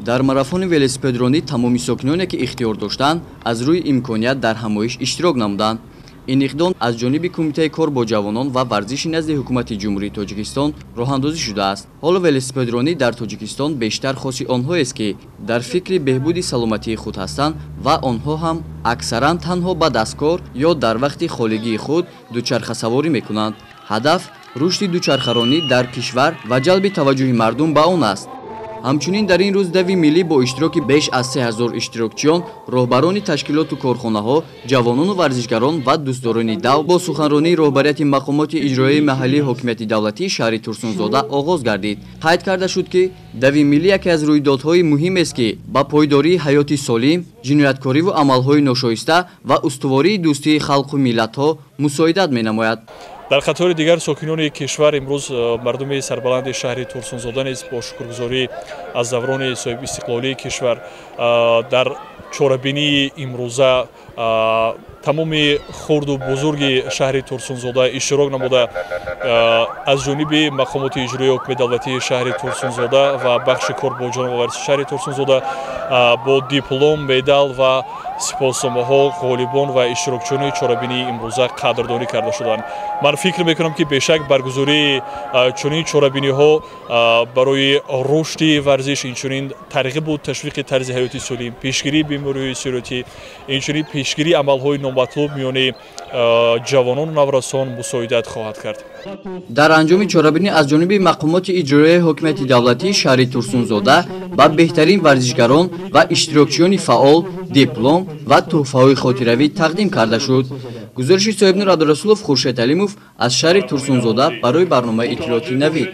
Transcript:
Дар марафони велосипедронӣ тамоми сокиноне, ки ихтиёр доштанд, аз рӯи имконият дар ҳамоиш иштирок намуданд. Ин иқдом аз ҷониби Кумитаи кор бо ҷавонон ва варзиши назди Ҳукумати Ҷумҳурии Тоҷикистон роҳандозӣ шудааст. Ҳоло велосипедронӣ дар Тоҷикистон бештар хоси онҳоест, ки дар фикри беҳбуди саломатии худ ҳастанд ва онҳо ҳам аксаран танҳо ба дасткор ё дар вақти холигии худ дучархасаворӣ мекунанд. Ҳадаф рушди дучархаронӣ дар кишвар ва ҷалби таваҷҷӯҳи мардум ба он аст. Ҳамчунин дар ин рӯз дави миллӣ бо иштироки беш аз 3000 иштирокчиён, роҳбарони ташкилоту корхонаҳо, ҷавонону варзишгарон ва дӯстдорони дав бо суханронии роҳбарияти мақомоти иҷроияи маҳаллии ҳокимияти давлатии шаҳри Турсунзода оғоз гардид. Қайд карда шуд, ки дави миллӣ яке аз рӯйдодҳои муҳимест, ки ба пойдории ҳаёти солим, ҷинояткориву амалҳои ношоиста ва устувории дӯстии халқу миллатҳо мусоидат менамояд. Дар қатори дигар сокинони кишвар имрӯз мардуми сарбаланди шаҳри Турсунзода низ бо шукргузорӣ аз даврони соҳибистиқлолии кишвар дар чорабинии имрӯза тамоми хурду бузурги шаҳри Турсунзода иштирок намуда, аз ҷониби мақомоти иҷроии ҳукумати давлатии шаҳри Турсунзода ва бахши кор бо ҷавонон ва варзиши шаҳри Турсунзода бо диплом, медал ва сипосномаҳо ғолибон ва иштирокчиёни чорабинии имрӯза қадрдонӣ карда шуданд. Ман фикр мекунам, ки бешак баргузории чунин чорабиниҳо барои рушди варзиш, инчунин тарғибу ташвиқи тарзи ҳаёти солим, пешгирии бемориҳои сироятӣ, инчунин пешгирии амалҳои номатлуб миёни ҷавонону наврасон мусоидат хоҳад кард. Дар анҷоми чорабинӣ аз ҷониби мақомоти иҷроияи ҳокимияти давлатии шаҳри Турсунзода ба беҳтарин варзишгарон ва иштирокчиёни фаъол диплом ва тӯҳфаҳои хотиравӣ тақдим карда шуд. Гузориши Соҳибнур Абдурасулов, Хуршед Алимов аз шаҳри Турсунзода барои барномаи иттилоотии Навид.